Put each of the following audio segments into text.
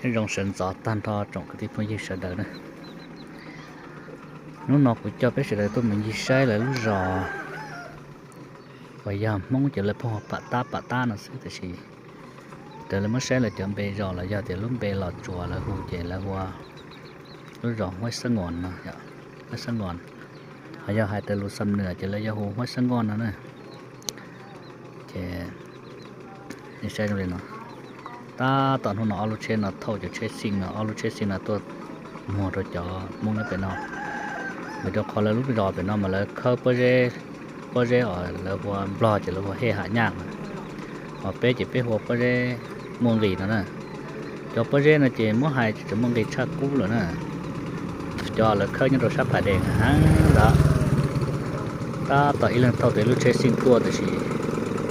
Nyob zoo sawv ntxov tag nrho tsoom kwv tij phooj ywg sawv daws na. Hnub no kuv coj peb sawv daws tuaj mus ncig saib lawv lub zos uas yog Hmoob ces lawv pheej hu Pam Tab Pam Tab no xwb, tiam sis raws lawv muab saib lawv cov npe zos los yog tias lub npe Los Tsuas lawv hu ces lawv hu ua lub zos Huab Xab Nkuas no, Huab Xab Nkuas. Ho yog hais raws lus Xam Nwas ces lawv yuav hu Huab Xab Nkuas no na. Ces nej saib zoo li no, tab tom hnub no ob lub tsheb no thauj cov tsheb xyeej no, ob lub tsheb xyeej no tuaj muag rau cov Hmoob nyob pem no. Vim rau qhov lawv lub zos pem no mas lawv khawb pob zeb, pob zeb os lawv hu ua Nplog ces lawv hu ua hej ham nyaj, ho peb ces peb hu ua pob zeb muaj nqis no na. Cov pob zeb no ces muab hais tseem muaj nqis tshaj kub lawm na. Cov lawv khawb nyob rau sab pham dees heev ntawd, tab tom ib leeg thauj tau ib lub tsheb xyeej tuaj tiam sis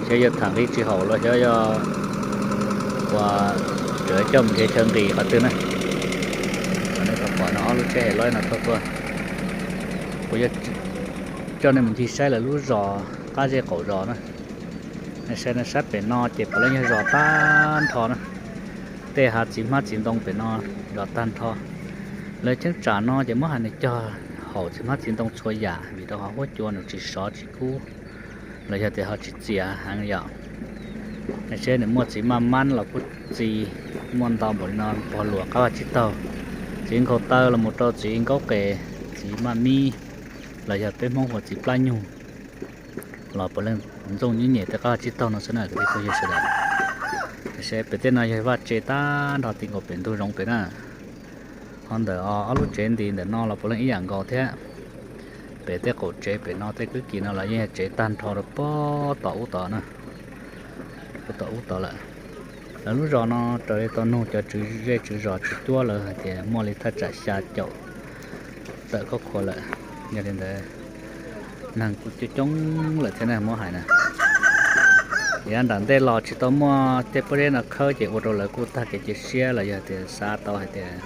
xyov yog tham nqi tsis haum los xyov yog ua raws coj mus nrhiav chaw nqis qhov twg na. Nej pom no ob lub tsheb hais loib no thauj tuaj, kuv yuav coj nej mus ncig saib lawv lub zos qab zej qaum zos na. Nej saib, nej saib pem no ces puav leej yog zos tag nrho na. Tej hav txiv hmab txiv ntoo pem no zos tag nrho. Lawv cheeb tsam no ces muab hais nws cog haum txiv hmab txiv ntoo txhua yam vim rau qhov huab cua nws tsis sov tsis kub los yog tias ho tsis txias heev yom. Nej saib nws muaj txiv maj mab los kuj txi, muaj ntau npaum li no pog luas qab vaj tsib taug, txiv nkhaus taw los mus rau txiv nkaub qes, txiv maj mib los yog peb Hmoob hu ua txiv plab nyuj los puav leej ntxooj nyub nyem tej qab vaj tsib taug no xwb na kwv tij phooj ywg sawv daws. Saib pem tej no yog vaj tse tag nrho ti nkaus pem ntug zoov pem na. Ho ntawm ob lub tsev nti ntawm no los puav leej ib yam nkaus thiab. Pem tej qaum tsev pem no tej kwb kis no los yeej yog tsev tag nrho rau pem tom ub tod na, pem tom ub tod lawm. Lawv lub zos no raws li tau nug cov tswv zej tswv zos tswv cuab lawv hais tias muaj li thaj tsam xya caum tawm khab khua lawm. Yog li ntawd neeg kuj coob coob lawm thiab na, muab hais na. Yav nram ntej los tsis tau muaj tej pob zeb no khawb ces ua rau lawv kuj tag kev cia siab los yog tias xav tau hais tias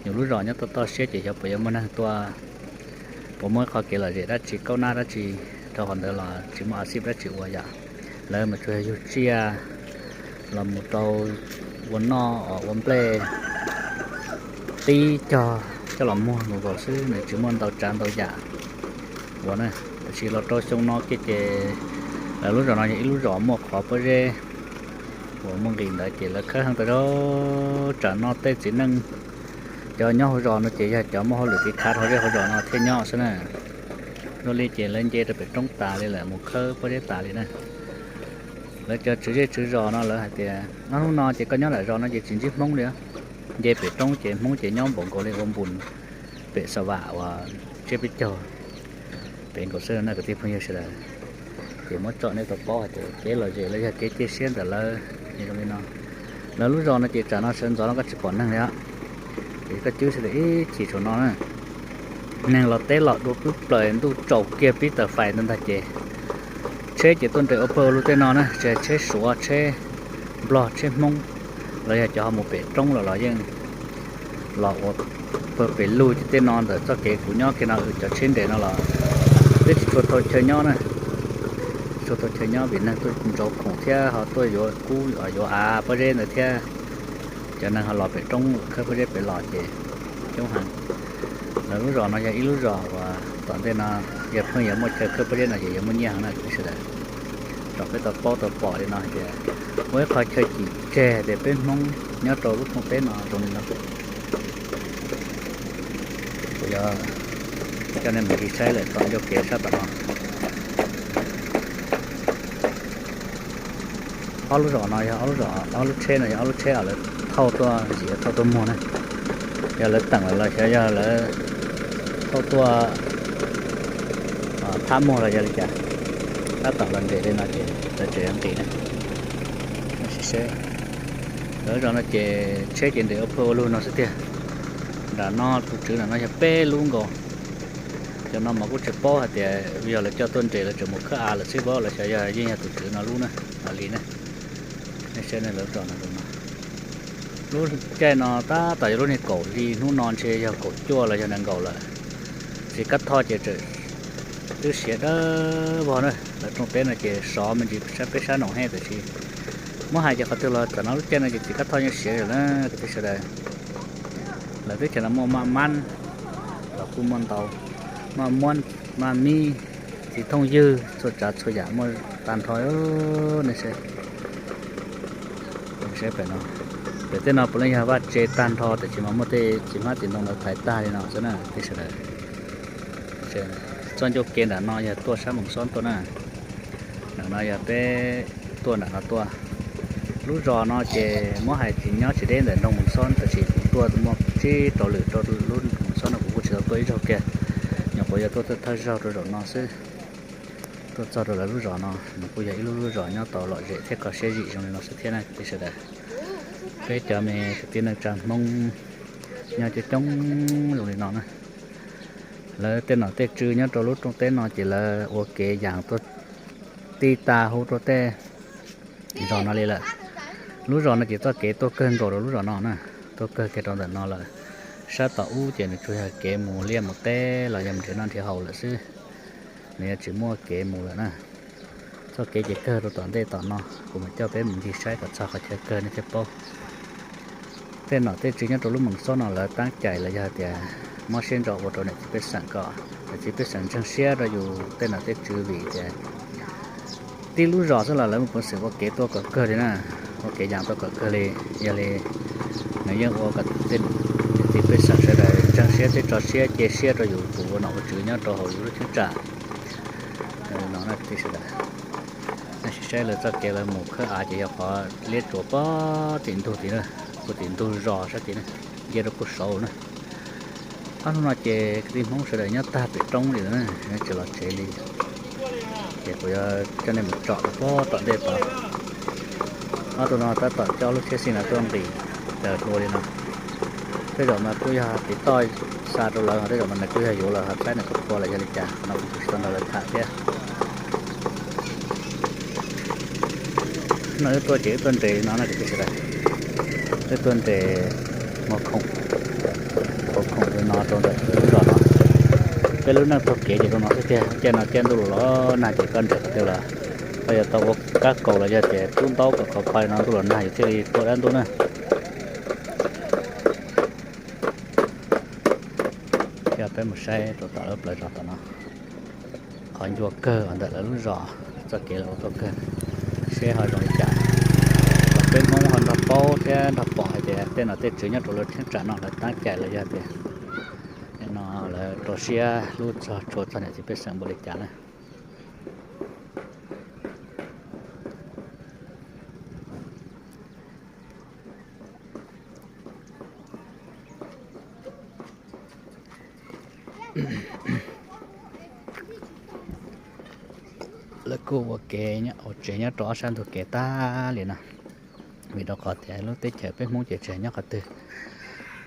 yus lub zos nyob toj toj siab ces xyov puas yuav muaj neeg tuaj, puas muaj ib qho kev lom zem dab tsi kaub nab dab tsi rau qhov ntawd los tsis muaj a xib dab tsi ua yom. Lawv mas tsuas yog yug tsiaj los mus rau ua noj ua nplej tib cog coj los muag nkaus nkaus xwb, nws tsis muaj ntau tsav ntau yam ua na. Tiam sis los rau xyoo no kiag ces lawv lub zos no yog ib lub zos muaj qhov pob zeb uas muaj nqis ntawd ces lawv khawb heev tau zog tsam no tej txiv neej cov nyob hauv zos no ces yog cov muaj hauj lwm tiv khav hauv zej hauv zos no thiaj nyob xwb na. Zoo li ces lawv nce rau pem roob tas li lawm, mus khawb pob zeb tas li na. Lawv cov tswv zej tswv zos no lawv hais tias ob hnub no ces koj nyob nram zos no ces tsis ntsib Hmoob li. Nce pem roob ces Hmoob ces nyob npaum nkaus li ua npus pem xa vam uas tsiab peb caug pem nkaus xwb na kwv tij phooj ywg sawv daws. Ces muab tso nej tau paub hais tias kev lom zem los yog kev cia siab ntawm lawv zoo li no. Lawv lub zos no ces tsam no sawv ntxov no koj tsis pom neeg li os. Ces koj cwb sawv daws ib chim saum no na, neeg los teb los dua plub plaws, ntuj tsaus kiag pib taws fais ntag ntag ces tsheb ces tuaj nres ua pawg ua lug tej no na, tsis hais tsheb Suav, tsheb Nplog, tsheb Hmoob los yog cov ho mus pem roob los los yeej los ua pawg pem lug ces tej no ntawm txoj kev kuv nyob kiag no cov tsheb nres no los twb tsis tshua tau chaw nyob na. Tsis tshua tau chaw nyob vim neeg tuaj ntsauv khoom thiab ho tuaj yuav kub yuav av pob zeb ntawd thiab. Cov neeg ho los pem roob khawb pob zeb pem los ces coob heev. Lawv lub zos no yog ib lub zos uas tom ntej no yog pheej yuav muaj chaw khawb pob zeb no ces yuav muaj nyiaj heev na kwv tij sawv daws. Thaum peb tau paub tau pom li no hais tias ua ib qho chaw cim tseg tias peb Hmoob nyob rau lub rooj teb no zoo li no. Kuv yuav coj nej mus ncig saib lawm tom ncauj kev sab tom no. Ob lub zos no yog ob lub zos, ob lub tsheb no yog ob lub tsheb uas lawv thauj tuaj zis, thauj tuaj muag na. Yog lawv teem lawm los xyov yog lawv thauj tuaj thab muag los yog li cas. Tab tom los nres li no ces lawv tseem yuav nqis na. Lawv zos no ces tsheb ces nres ua pawg ua lug no xwb tiag. Nram no tus tswv nram no yog peb lub nkaus. Cov no mas kuj tsis paub hais tias yog lawv coj tuaj nres lawv tseem mus khawb av lawm xwb, los xyov yog yeej yog tus tswv no lub na, li na. Nej saib lawv zos no, lub caij no tab tom yog lub niag kaum hli, hnub no ntshe yog kaum cuaj los yog nees nkaum lawm. Txiv kab thoj ces tseem twb siav dawb vog na. Lawv rooj teb no ces sov me ntsis sab peb sab noom he, tiam sis Muab hais ces qhov twg los tam no lub caij no ces txiv kab thoj yeej siav lawm na kwv tij sawv daws. Lawv teb chaws no muaj maj mab los kuj muaj ntau, maj muab, maj mib, txiv thooj ywg, txhua tsav txhua yam muaj tag nrho. Nej saib, saib pem no, pem tej no puav leej yog vaj tse tag nrho, tiam sis mas muaj tej txiv hmab txiv ntoo ntawd thaiv tag li no xwb na kwv tij sawv daws. Txoj ncauj ke nram no yog tuaj sab Moos Xob tuaj na. Nram no yog peb tuaj nram no tuaj. Lub zos no ces muab hais tias nyob tsis deb ntawm nroog Moos Xob, tab sis kuv tuaj muaj tsib rau lwm rau lub Moos Xob no kuv kuj tsis tau tuaj ib zaug kiag. Nyuam qhuav yog tuaj thawj zaug rau zaum no xwb. Tuaj txog rau lawv lub zos no, nws kuj yog ib lub lub zos nyob tau lom zem thiab kho siab zim zoo li no xwb thiab na kwv tij sawv daws. Peb cov me kwv tij neej tsa Hmoob nyob coob coob zoo li no na. Lawv tej nom tej tswv nyob rau lub rooj teb no ces lawv ua kev yas tuaj tib tag hub rau tej zos no li lawm. Lub zos no ces txoj kev tuaj kawg nkaus rau lub zos no na, tuaj kawg kiag rau ntawm no lawm. Sab tom ub ces nws tsuas yog kev mus liaj mus teb los yog mus nrhiav noj nrhiav haus lawm xwb. Nws yuav tsis muaj kev mus lawm na. Txoj kev ces kawg rau tom ntej tom no, kuv mam coj peb mus ncig saib kom txog qhov chaw kawg nej thiaj paub. Tej nom tej tswv nyob rau lub Moos Xob no lawv tab cais los yog tias mob siab ntso ua rau niam txiv pej xeem kom niam txiv pej xeem ntseeg siab rau yus tej nom tej tswv vim tias tib lub zos xwb los lawv muaj peev xwm ua kev tuaj kom kawg li na, ua kev yas tuaj kom kawg li. Yog li nws yeej ua kom tej niam txiv pej xeem sawv daws ntseeg siab thiab tso siab cia siab rau yus tus ua nom ua tswv nyob rau hauv yus lub cheeb tsam no na kwv tij sawv daws. Nej sim saib lawv txoj kev lawv mus khawb av ces yog qhov liab tsuas puag tim ntug tid na, puag tim ntug zos sab tid na, nce rau puag saud na. Ob hnub no ces kwv tij Hmoob sawv daws nyob tag pem roob li lawm na, tsis los tsev li. Ces kuv yuav coj nej mus tsom rau puag tom ntej tod. Ob tug no tab tom coj lub tsheb xij no tuaj nqis raws dua li no. Tej zaum mas kuj yog tiv toj xa rau lawv, tej zaum mas nws kuj yog yuav lawm ho txhaib nws tus qhua los yog li cas no kuv tsis tau nrog lawv tham thiab. No wb tuaj ces wb tuaj nres li no na kwv tij sawv daws. Wb tuaj nres muag khoom, muag khoom li no rau ntawm lub zos no. Peb lub neej taug kev ces rau no xwb tiag, caij no caij ntuj los los nag ces koj nres qhov twg los koj yuav tau ua kab kaus los yog tias tub ntaub kom khov kho li no ntuj los nag yus thiaj li tuaj dab ntub na. Coj peb mus saib rau tom lub plawv zos tom no, qhov ncua kawg uas ntawm lawv lub zos, txoj kev lawv ua tuaj kawg, seb ho zoo li cas. Kom peb Hmoob ho nrog paub thiab nrog pom hais tias tej nom tej tswv nyob rau lawv cheeb tsam no lawv tab cais los yog tias no lawv rau siab hlub txog tshua txog niam txiv pej xeem npaum li cas na. Lawv kuj ua kev ua tsev nyob rau ob sab ntug kev tag li no, vim rau qhov tias lub teb chaws peb Hmoob ces tsis hais nyob qhov twg,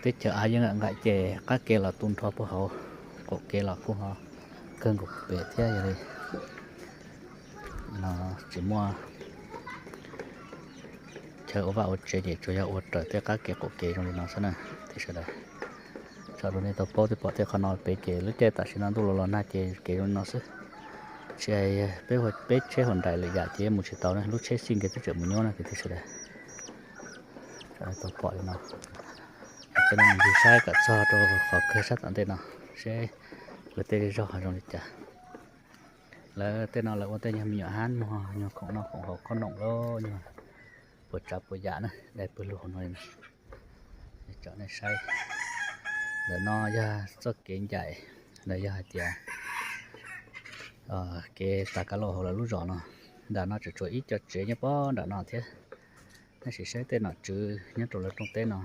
teb chaws av yeej nqaim nqaim ces qab kev los tu nrho puag hauv, qaum kev los kuj ho kawg nkaus pem thiab. Yog li no tsis muaj chaw ua vaj ua tsev ces tsuas yog ua raws tej qab kev qaum kev zoo li no xwb na. Tej sawv daws, tso rau nej tau paub thiab pom tej qhov no pem ces lub caij tam sim no ntuj los los nag ces kev zoo li no xwb. Tsis hais peb tsheb hauv nraim lwm yam ces mus tsis tau na, lub tsheb xij nkawd twb tseem mus nyuaj na kwv tij sawv daws. Tau pom li no, peb mus ncig saib kom txog rau qhov kawg sab tom ntej no, seb lawv tej zej zog ho zoo li cas. Lawv tej no lawv ua tej nyuag me nyuam hab muag, nyuag khoom noj khoom haus khob noom los nyuag puas tsav puas yam na, dai pawg lug hauv no li na. Tsom nej saib, ntawm no yog txoj kev ncaim los yog hais tias kev tav kav lauj hauv lawv lub zos no. Nram no tseem tshuav ib co tsev nyob pob nram no thiab. Nej sim saib tej nom tswv nyob rau lawv rooj teb no.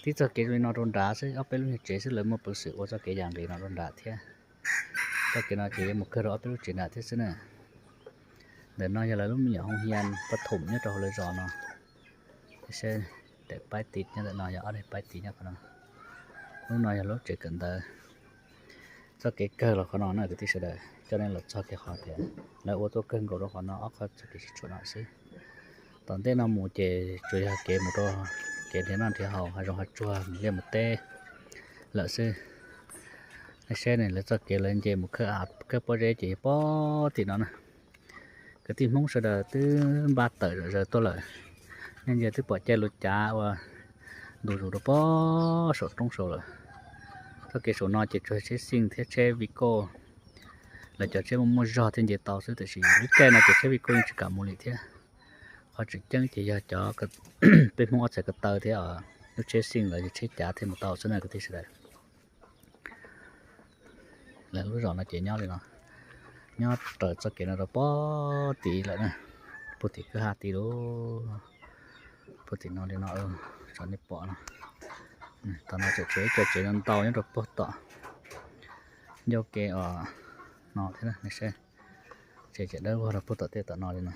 Tib txoj kev zoo li no rau nrad xwb, ob peb lub nyuag tsev xwb lawv muaj peev xwm ua txoj kev yas nqis no rau nrad thiab. Txoj kev no ces yuav mus kawg rau ob peb lub tsev nrad thiab xwb na. Ntawm no yog lawv lub me nyuam hoo hias paj thum nyob rau hauv lawv zos no. Saib daim paib tiv nyob ntawm no, yog ob daim paib tiv nyob qhov no. Lub no yog lub tsev kawm ntawv. Txoj kev kawg los qhov no na kwv tij sawv daws, coj nej los txog kiag qhov tias lawv ua tuaj kawg nkaus rau qhov no, ob qhov txoj kev sib tshuam no xwb. Tom ntej no mus ces tsuas yog kev mus rau kev nrhiav noj nrhiav haus, hav zoov hav tsuag, mus liaj mus teb lawm xwb. Nej saib ne, lawv txoj kev lawv nce mus khawb av khawb pob zeb ces yog pob tim no na. Kwv tij Hmoob sawv daws twb npaj tawm zom zaws tuaj lawm. Nej ntsia twb pom caij lub cav ua ntu zus rau pem saum roob saud lawm. Txoj kev saum no ces tsuas tsheb xij thiab tsheb Vigo, lawv cov tsheb muaj muaj zog thiaj nce tau xwb, tiam sis lub caij no ces tsheb Vigo yeej tsis kam mus li thiab. Qhov tseem ceeb ces yog cov peb Hmoob ob txhais ko taw thiab lub tsheb xij los yog tsheb cav thiaj mus tau xwb na kwv tij sawv daws. Lawv lub zos no ces nyob li no, nyob raws txoj kev no rau pem tid lawm na, puag tim kwj ha tid lauj, puag tim no li no, tso nej pom no. Tam no tseem tshuav ib co tsev no ntau nyob rau puag tom ncauj ke os no thiab, nej saib, tsev tseem dawb vog rau puag tom tej tom no li no.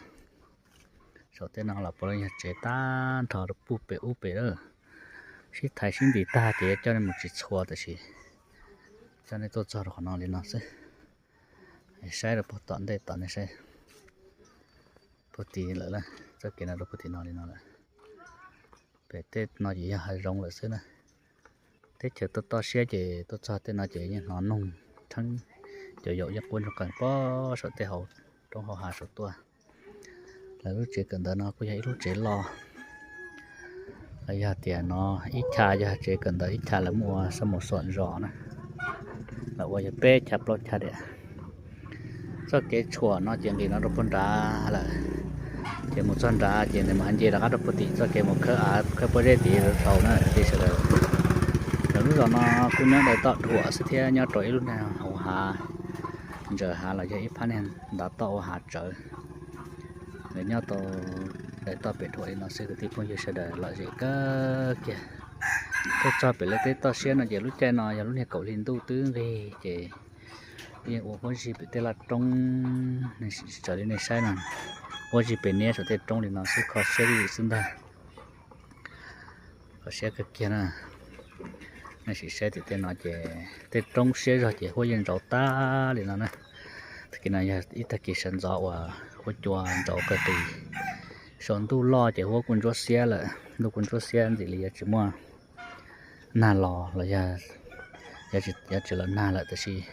Saum tej no los puav leej yog tsev tag nrho rau puag pem ub pem lawm. Sib thaiv sib ntim tag ces yuav coj nej mus tsis txhua, tiam sis coj nej tuaj txog rau qhov no li no xwb. Saib rau puag tom ntej tom nej saib, puag tid lawm, txoj kev no rau puag tim no li no lawm. Pem tej no ces yog hav zoov lawm xwb na. Teb chaws toj toj siab ces tuaj txog tej no ces yeej hnov noog rheeb, cov yaum yeej quaj ntsoog qees pem saum tej hauv roob hauv hav saud tuaj. Lawv lub tsev kawm ntawv no kuj yog ib lub tsev loj, los yog tias no ib chav yog tsev kawm ntawv, ib chav lawv muaj ua xab mus xom zos na, lawv ua yog peb chav plaub chav diam. Txoj kev tshuam no ces nqis no rau puag nrad lawm, ces mus txog nrad ces nws mam nce rov qab rau puag tim txoj kev mus khawb av khawb pob zeb tid saud na kwv tij sawv daws. Lawv lub zos no kuj nyob ntawm toj dhuam xwb thiab nyob rau ib lub niag hauv hav, ntsaws hav los yog ib phab niag ntav toj ua hav tsawv. Lawv nyob tau ntawm toj pem dhuam li no xwb kwv tij phooj ywg sawv daws, lom zem kawg kiag. Tuaj txog pem lawv tej toj siab no ces lub caij no yog lub niag kaum hli ntuj twb nqig ces yeej ua huab zig pem tej laj roob, tsis txawv li nej saib no, huab zig pem niab saum tej roob li no xwb, kho siab li xwb ntag. Kho siab kawg kiag na. Nej sim saib tim tej no ces tej roob siab zog ces huab yeej ntsauv tag li no na. Tag kis no yog ib tag kis sawv ntxov uas huab cua ntsauv kawg li. Saum ntuj loj ces huab kuj ntsuab xiab lawm, ntuj kuj ntsuab xiab ntxim li yuav tsis muaj nag los los yog yuav tsis los nag lawm, tab sis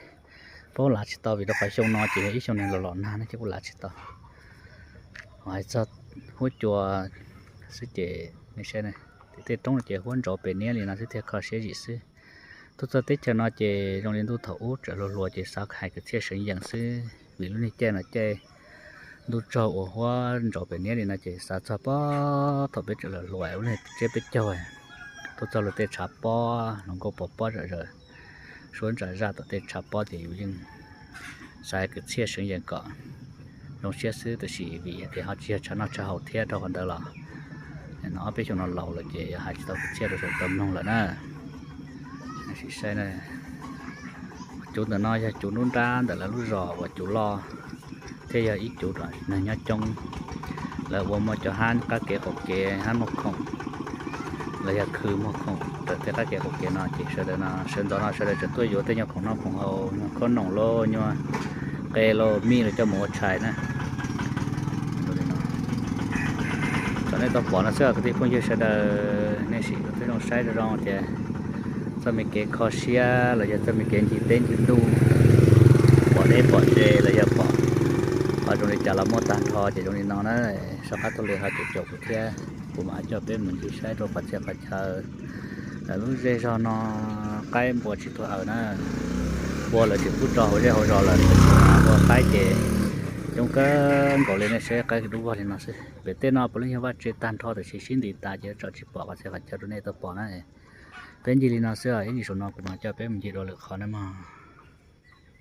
paub lav tsis tau vim rau qhov xyoo no ces yog ib xyoo nag los los nag ne ces kuj lav tsis tau. Ho hais txog huab cua xwb ces nej saib, tej roob ces huab ntsauv pem niab li no xwb thiaj kho siab zim xwb. Tuaj txog teb chaws no ces zoo li ntuj thaum ub tseem hluas hluas ces xav hais kwv txhiaj seev yees xwb, vim lub niag caij no caij ntuj tsaug uas huab ntsauv pem niab li no ces xav txog puag thaum peb tseem hluas hluas lub niag tsiab peb caug, tuaj txog lawv tej tshav pob, hluas nkauj pov pob zom zaws, suab ntsa zaj tom tej tshav pob ces yus yeej xav hais kwv txhiaj seev yees kom zoo siab xwb, tab sis vim tias ho tsis yog tshav noj tshav haus thiab rau qhov ntawd los no ob peb xyoo no laus lawm ces yog hais tsis tau kwv txhiaj rau saum tau mloog lawm na. Sim saib, cuv ntawm no yog cuv nruab nrab ntawm lawv lub zos uas cuv loj thiab yog ib cuv neeg nyob coob. Lawv ua muaj cov hab qab kev qaum kev, hab muag khoom, los yog khw muag khoom raws tej qab kev qaum kev no ces sawv daws no sawv ntxov no sawv daws tseem tuaj yuav tej nyuag khoom noj khoom haus, nyuag khob noom lauj, nyuag qe lauj, mij los coj mus ua tshais na. Thaum nej tau pom no xwb kwv tij phooj ywg sawv daws, nej sim tau zoo saib zoo tias txoj me kev kho siab los yog txoj me kev ncig teb ncig ntuj, pom deb pom ze los yog pom qhov zoo li cas los muaj tag nrho ces zoo li no na. Soj qab taug li ho caum caum kuv thiab, kuv mam coj peb mus ncig saib rau qhov txhia qhov chaw. Lawv lub zej zog no qaib npua tsis tuag aws na, npua lawv tseem pub rau hauv zej hauv zos lawm, npua qaib ces coob kawg nkaus li, nej saib qaib dub vog li no xwb. Pem tej no puav leej yog vaj tse tag nrho tiam sis sib ntim tas ces tsom tsis pom qhov txhia qhov chaw rau nej tau pom na. Peb ncig li no xwb, ib ntsis saum no kuv mam coj peb mus ncig dua lwm qhov na mog.